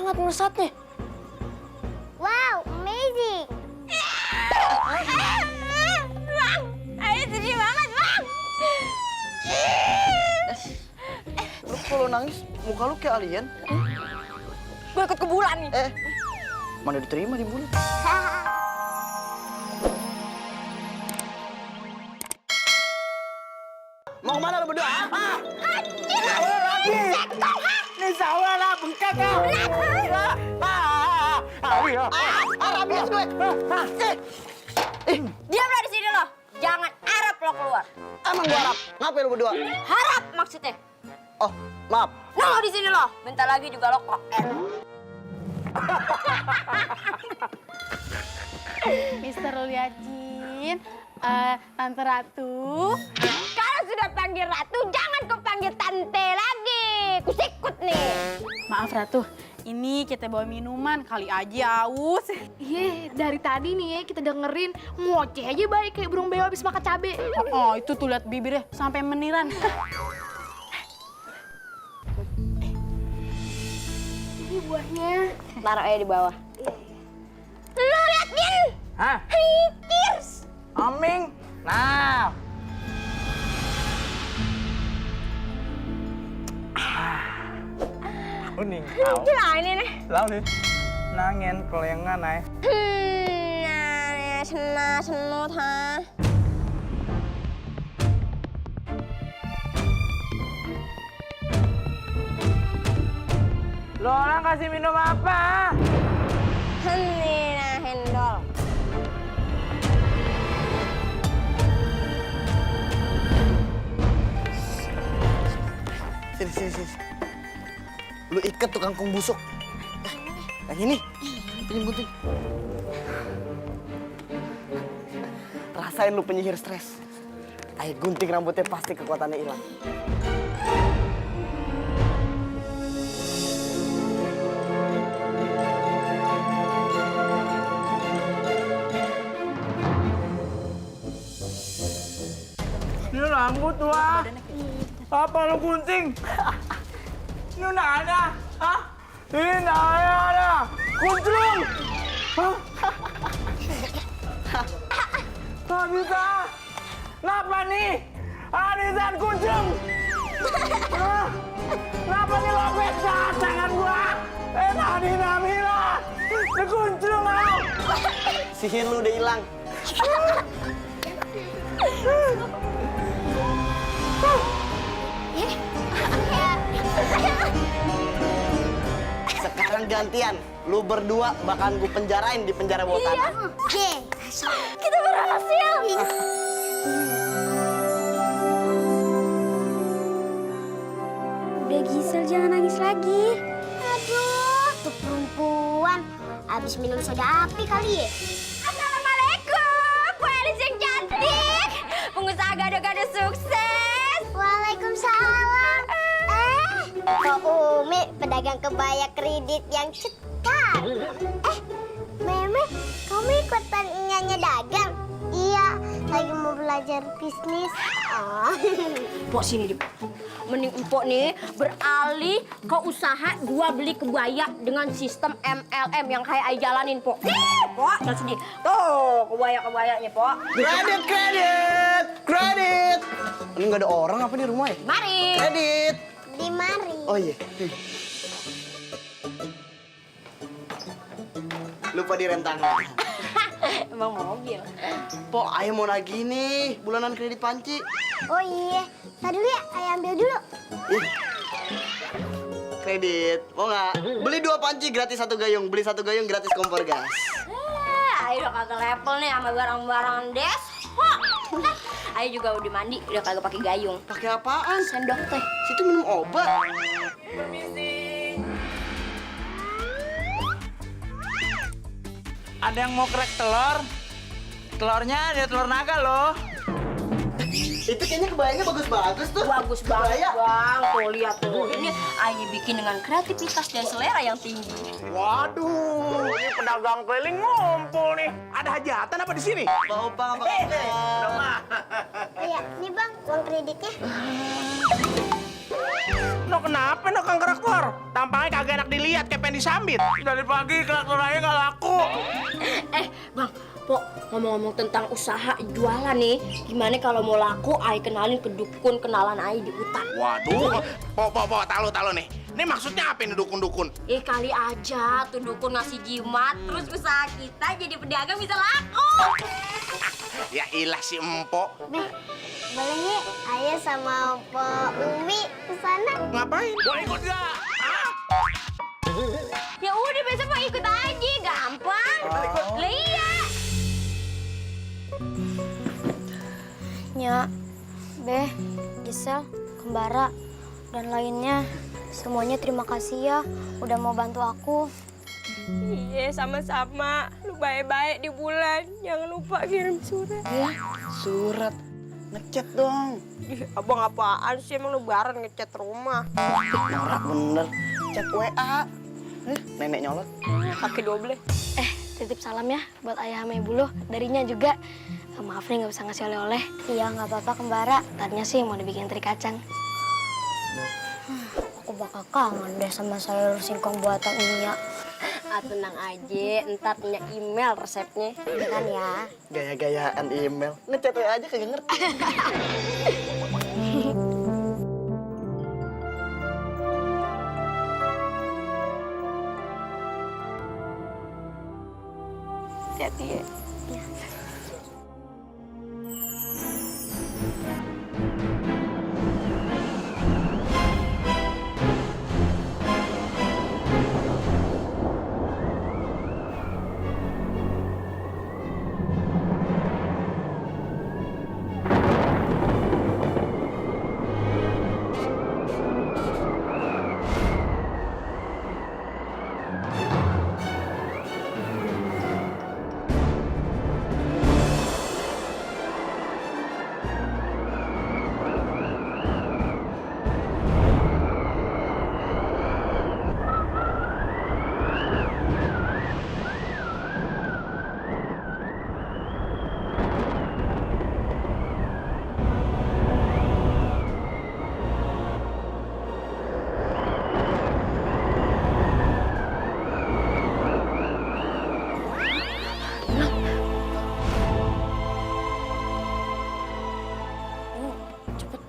banget melesatnya. Wow, amazing. Bang, ayo sedih banget, Bang. Lu kalau nangis, muka lu kayak alien. Gue ikut ke bulan nih. Mana diterima di bulan? Mau kemana lu berdua? Ini sawah lah, bengkak kau. Rabies gue. Diamlah di sini lo. Jangan harap lo keluar. Emang gua harap. Ngapain lu berdua? Harap maksudnya. Oh, maaf. Nongol di sini lo. Bentar lagi juga lo koen. Mister Liajin, Tante Ratu. Kalau sudah panggil Ratu, jangan kau panggil Tante lagi. Kusikut nih. Maaf Ratu, ini kita bawa minuman, kali aja aus. Iya, dari tadi nih kita dengerin ngoceh aja baik kayak burung beo habis makan cabe. Oh, itu tuh lihat bibirnya sampai meniran. Ini buahnya. Taruh aja di bawah. Lo liat, Bin. Hah? Cheers. Aming. Nah. Uning kau. Nah, ini nih. Lalu nangen kelengan ay. Nah, senut ha. Lo orang kasih minum apa? Ini nah hendol. Sini. Lu ikat tuh kangkung busuk. Yang ini. Ini gunting. Rasain lu penyihir stres. Ayo gunting rambutnya pasti kekuatannya hilang. Ini rambut wah. Apa lu gunting? Ini udah ada. Hah? Ini ada. Kuncung. Hah? Nggak bisa. Kenapa nih? Anisan kuncung. Hah? Kenapa nih lobet tangan gua? Nani Namila. Kuncung ah. Sihir lu udah hilang. Sekarang gantian, lu berdua bakalan gue penjarain di penjara bawah tanah. Kita berhasil. Udah Gisel, jangan nangis lagi. Aduh, tuh perempuan. Abis minum soda api kali ya? Assalamualaikum, Bu Elis yang cantik. Pengusaha gado-gado sukses. Waalaikumsalam. Kok Umi pedagang kebaya kredit yang cetar. Meme, kamu ikutan nyanyi dagang? Iya, lagi mau belajar bisnis. Pok sini deh. Mending empok nih beralih ke usaha jual beli kebaya dengan sistem MLM yang kayak Ai jalanin, Pok. Pok, jangan sedih. Tuh, kebaya-kebayanya, Pok. Kredit. Ini nggak ada orang apa di rumah ya? Mari. Kredit. Di mari. Oh iya. Lupa direm tangan. Emang mobil. Po, ayo mau nagih nih bulanan kredit panci. Oh iya, tadi dulu ya, ayah ambil dulu. Ih. Kredit, mau nggak? Beli 2 panci gratis 1 gayung, beli 1 gayung gratis kompor gas. Ayo udah kagak level nih sama barang-barang des. Ayo juga udah mandi, udah kagak pakai gayung. Pakai apaan? Sendok teh. Situ minum obat. Ada yang mau krek telur? Telurnya ada telur naga loh. Itu kayaknya kebayangnya bagus-bagus tuh. Bagus banget, Kebaya. Bang. Tuh, lihat tuh. Ini Ayi bikin dengan kreativitas dan selera yang tinggi. Waduh, ini pedagang keliling ngumpul nih. Ada hajatan apa di sini? Pak Opang, Pak Opang. Oh iya, ini bang, uang kreditnya. No kenapa no Kang Keraktor? Tampangnya kagak enak dilihat kayak pengen disambit. Dari pagi keraktor aja nggak laku. Bang, Pok, ngomong-ngomong tentang usaha jualan nih, gimana kalau mau laku, Ai kenalin ke dukun kenalan Ai di hutan. Waduh, po, talo nih. Ini maksudnya apa ini dukun-dukun? Kali aja tuh dukun ngasih jimat, terus usaha kita jadi pedagang bisa laku. Ya ilah si empok. Beh, boleh nih ayah sama Pak Umi ke sana? Ngapain? Mau ikut gak? Ya udah besok Pak ikut aja, gampang. Lah iya. Nya, Beh, Gisel, Kembara, dan lainnya, semuanya terima kasih ya udah mau bantu aku. Iya, sama-sama. Lu baik-baik di bulan. Jangan lupa kirim surat. Surat. Ngechat dong. Ih, abang apaan sih? Emang lebaran ngechat rumah. Norak bener. Chat WA. Nenek nyolot. Pakai double. Titip salam ya buat ayah sama ibu lo, darinya juga. Maaf nih nggak bisa ngasih oleh-oleh. Iya nggak apa-apa Kembara, tadinya sih mau dibikin teri kacang. Aku bakal kangen deh sama sayur singkong buatan Nya. Tenang aja, ntar punya email resepnya. Iya kan ya? Gaya-gayaan email. Ngechat WA aja kagak ngerti. Hati-hati ya.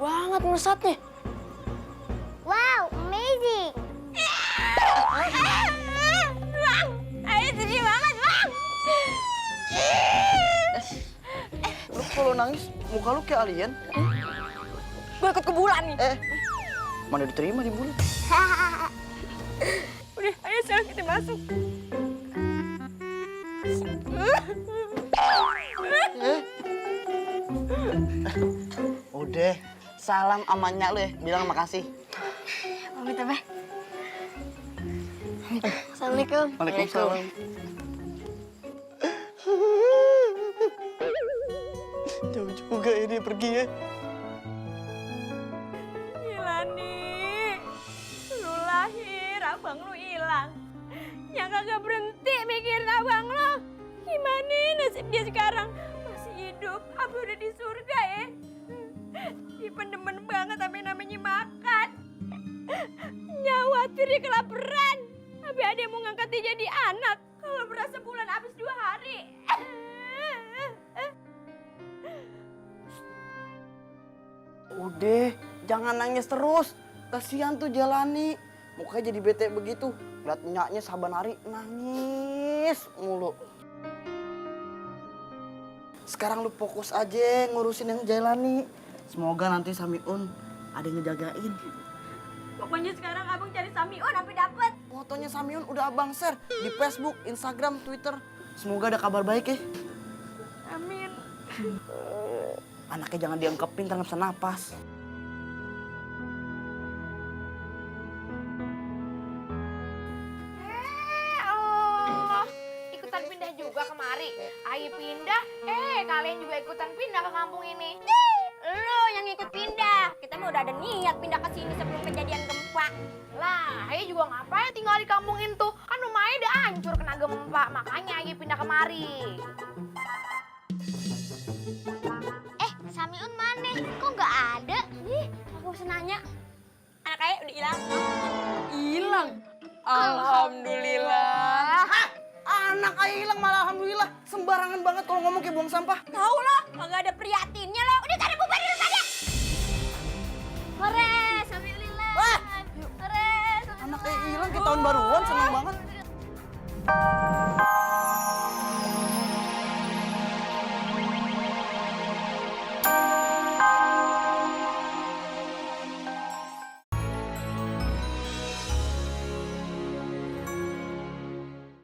Banget melesatnya. Wow, amazing. Bang, ayo sedih banget, Bang. Lu kalau nangis, muka lu kayak alien. Gue ikut ke bulan nih. Mana diterima di bulan? Udah, ayo sekarang kita masuk. Udah, salam amannya lu ya, bilang makasih. Pamit ya, Beh. Assalamualaikum. Waalaikumsalam. Jauh juga ini pergi ya. Gila nih, lu lahir, abang lu hilang. Yang kagak berhenti mikirin abang lu. Gimana nasib dia sekarang? Masih hidup, apa udah di surga ya? Demen banget sampai namanya makan. Nyawatir dia kelaparan. Tapi ada yang mau ngangkat dia jadi anak. Kalau berasa bulan habis 2 hari. Udah, jangan nangis terus. Kasihan tuh Jalani. Mukanya jadi bete begitu. Lihat nyaknya saban hari nangis mulu. Sekarang lu fokus aja ngurusin yang Jalani. Semoga nanti Samiun ada yang ngejagain. Pokoknya sekarang abang cari Samiun sampai dapet. Fotonya Samiun udah abang share di Facebook, Instagram, Twitter. Semoga ada kabar baik ya. Amin. Anaknya jangan diangkepin, ntar nggak bisa napas. Allah, ikutan pindah juga kemari. Ayo pindah, kalian juga ikutan pindah ke kampung ini. Lo yang ikut pindah. Kita mah udah ada niat pindah ke sini sebelum kejadian gempa. Lah, Ayo juga ngapain tinggal di kampung itu? Kan rumahnya udah hancur kena gempa, makanya Ayo pindah kemari. Samiun mana? Kok nggak ada? Aku usah nanya. ayah udah hilang. Hilang. Alhamdulillah. Hah? Anak ayah hilang malah alhamdulillah. Sembarangan banget kalau ngomong kayak buang sampah. Tahu lah, kagak ada prihatinnya lo. Udah sana bubar di rumah